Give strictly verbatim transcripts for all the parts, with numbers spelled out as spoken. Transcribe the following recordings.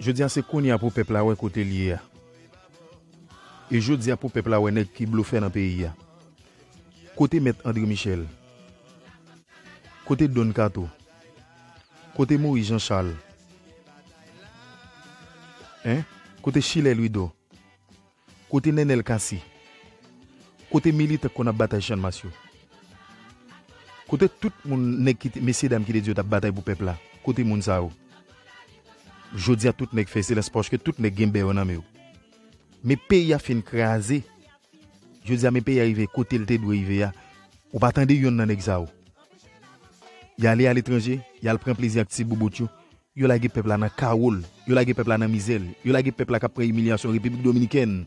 Jodi a se kounye a pou pèp la wè kote l ye a. E jodi a pou pèp la wè nèg ki blofè nan peyi a. Kote mèt André Michel? Kote Don Kato? Kote Moïse Jean Charles? Hein? Kote Chilè Louidor? Kote Nenel Cassy? Kote militan k konn ap batay Channmas yo? Kote tout moun, nèg ki te, mesye dam ki te di yo t ap batay pou pèp la? Kote moun sa yo? Jodi a tout nèg fè silans paske tout nèg gen bè yo nan men yo. Men peyi a fin kraze. Jodi a men peyi a rive kote l te dwe rive a. Ou pa tande yonn nan nèg sa yo. Y ale aletranje, y al pran plezi ak ti boubout yo. Yo lage pèp la nan kawo l. Yo lage pèp la nan mizè l. Yo lage pèp la k ap pran imilyasyon Repiblik Dominikèn.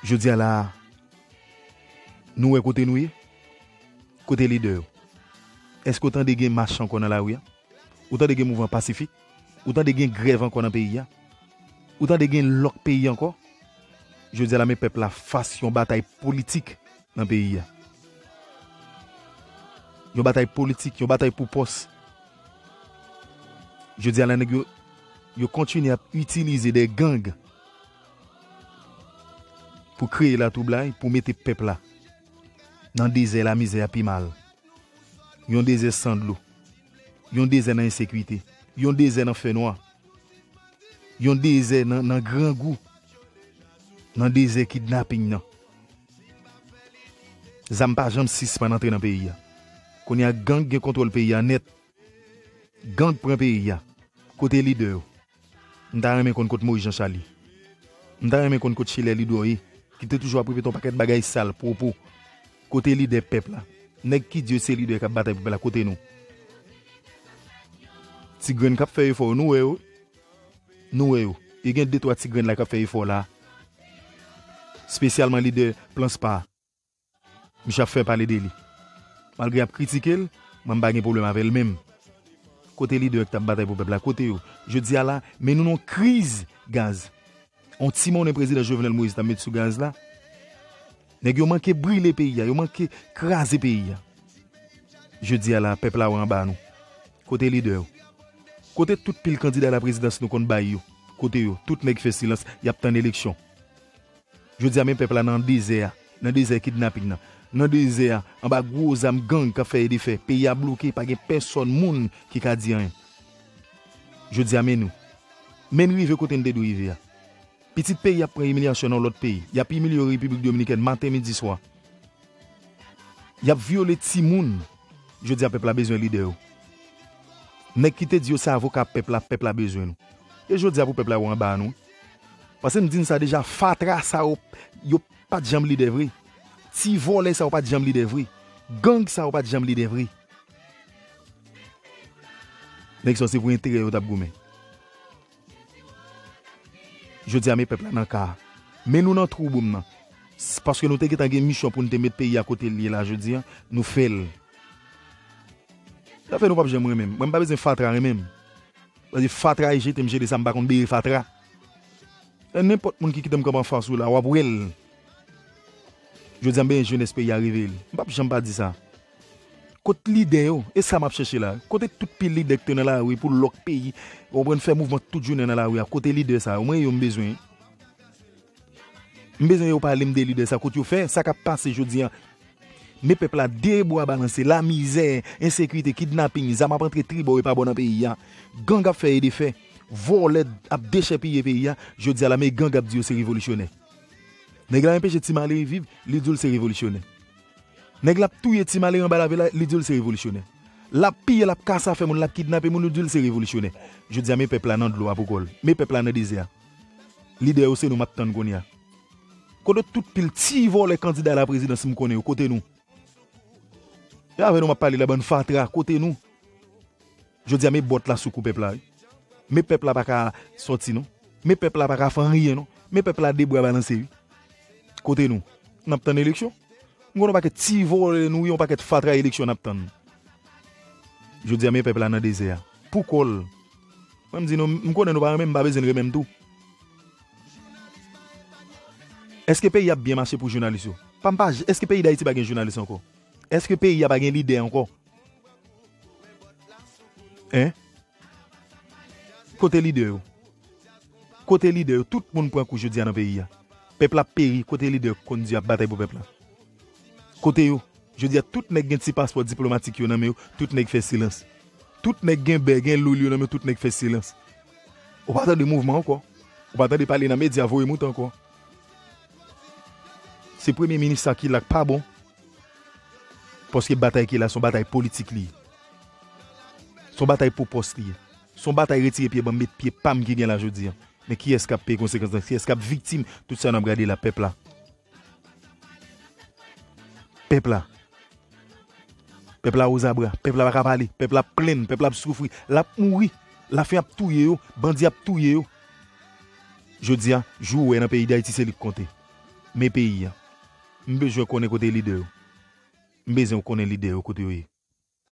Jodi a la a, nou wè kote nou ye? Kote lidè yo? Èske w tande gen mach ankò nan lari a? Ou tande gen mouvman pasifik? Ou tande gen grèv ankò nan peyi a? Ou tande gen lòk peyi ankò? Jodi a la men pèp la fas yon batay politik nan peyi a. Yon batay politik, yon batay pou pòs. Jodi a la nèg yo, yo kontinye ap itilize de gang pou kreye latwoublay, pou mete pèp la nan dezè, lamizè a pi mal. Yon dezè san dlo. Yon dezè nan ensekirite. Yon dezè nan fènwa. Yon dezè nan, nan grangou. Nan dezè kidnaping nan. Zam pa janm sispann antre nan peyi a. Kounye a gang gen kontwòl peyi a nèt. Gang pran peyi a. Kote lidè yo? M ta renmen konn kot Moïse Jean Charles ye. M ta renmen konn kot Chilè Louidor ye, ki te toujou ap repete yon pakèt bagay sal, pwopo. Kote lidè pèp la? Nèg ki di yo se lidè k ap batay pou pèp la, kote nou? Ti grenn k ap fè efò yo, nou wè yo. Nou wè yo. E gen de twa ti grenn la k ap fè efò la. Espesyalman lidè Plan Spa. Misye ap fè pale de li. Malgre y ap kritike l, mwen m pa gen pwoblèm avè l menm. Kote lidè yo ki t ap batay pou pèp la? Kote yo? Jodi a la, men nou nan yon kriz gaz. On ti monnen prezidan Jovenel Moïse t ap met sou gaz la. Nèg yo manke brile peyi a, yo manke kraze peyi a. Jodi a la, pèp la wè anba nou. Kote lidè yo? Kote tout pil kandida laprezidans nou konn bay yo? Kote yo? Tout nèg fè silans, y ap tann eleksyon. Jodi a men pèp la nan dezè a, nan dezè kidnaping nan, nan dezè a, anba gwo zam gang k ap fè e defè. Peyi a bloke, pa gen pèsòn moun ki ka di anyen. Jodi a men nou, men n rive kote n te dwe rive a. Pitit peyi ap pran imilyasyon nan lòt peyi. Y ap imilye yo Repiblik Dominikèn maten, midi, swa. Y ap vyole timoun. Jodi a pèp la bezwen lidè yo. Nèg ki te di yo se avoka pèp la, pèp la bezwen nou. E jodi a pou pèp la wè anba nou. Paske m di n sa deja, fatra sa yo, yo pa t janm lidè vre. Ti vòlè sa yo pa t janm lidè vre. Gang sa yo pa t janm lidè vre. Nèg sa yo se pou enterè yo t ap goumen. Jodi a men pèp la nan ka. Men nou nan twou boum nan. S-, paske nou te gentan gen misyon pou n te met peyi a kote l ye la jodi a, nou fè l. Sa fè nou p ap janm renmen m. Mwen m pa bezwen fatra renmen m. Paske fatra e jete m jete sa, m pa konn bere fatra. E nenpòt moun ki kite m kanpe anfas ou la, w ap wè l. Jodi a m bezwen jenès peyi a reveye l. M p ap janm pa di sa. Kot lidè yo? E sa m ap chèche la. Kote tout pil lidè ki te nan lari pou lòk peyi, w konprann, fè mouvman tout jounen nan lari a? Kote lidè sa yo? Mwen yo m bezwen. M bezwen yo pale m de lidè sa, kote yo fè, sa k ap pase jodi a. Men pèp la de bra balanse, lamizè, ensekirite, kidnaping, zam ap antre tribò e pa bò nan peyi a. Gang ap fè e defè. Vòlè ap dechèpiye peyi a. Jodi a la men gang ap di yo se revolisyonè. Nèg la anpeche ti malere viv, li di w l se revolisyonè. Nèg la ap touye ti malere anba lavil la, li di w l se revolisyonè. L ap piye, l ap kase afè moun, l ap kidnape moun, li di w l se revolisyonè. Jodi a men pèp la nan dlo a pou kò l. Men pèp la nan dezè a. Lidè yo se nou m ap tann kounye a. Kote tout pil ti vòlè kandida laprezidans m konnen yo? Kote nou? E avè nou m ap pale la, bann fatra, kote nou? Jodi a men bòt la sou kou pèp la wi. Men pèp la pa ka sòti non. Men pèp la pa ka fè anyen non. Men pèp la de bra balanse wi. Kote nou? N ap tann eleksyon? M konn yon pakèt ti vòlè nou wi, yon pakèt fatra, eleksyon n ap tann. Jodi a men pèp la nan dezè a. Pou kò l. Mwen m di nou, m konnen nou pa renmen m, m pa bezwen n renmen m tou. Èske peyi ap byen mache pou jounalis yo? Pa m pa, èske peyi Dayiti pa gen jounalis ankò? Èske peyi a pa gen lidè ankò? Hein? Kote lidè yo? Kote lidè yo? Tout moun pran kou jodi a nan peyi a. Pèp la ap peri. Kote lidè yo ki konn di y ap batay pou pèp la? Kote yo? Jodi a, tout nèg gen ti paspò diplomatik yo nan men yo, tout nèg fè silans. Tout nèg gen bè, gen loul yo nan men yo, tout nèg fè silans. Ou pa tande mouvman ankò. Ou pa tande pale nan medya, voye moute ankò. Se premye minis sa ki la k pa bon. Paske batay ki la, se yon batay politik li ye. Se yon batay pou pòs li ye. Se yon batay retire pye ban m, met pye pa m ki gen la jodi a. Men kiyès k ap peye konsekans lan? Kiyès k ap viktim tout sa n ap gade la? Pèp la. Pèp la. Pèp la ozabra. Pèp la pa ka pale. Pèp la ap plenn. Pèp la ap soufri. L ap mouri. Lafen ap touye yo. Bandi ap touye yo. Jodi a, jou ou wè nan peyi Dayiti, se li k konte. Men peyi a. M bezwen konnen kote lidè yo. M bezwen konnen lidè yo kote yo ye.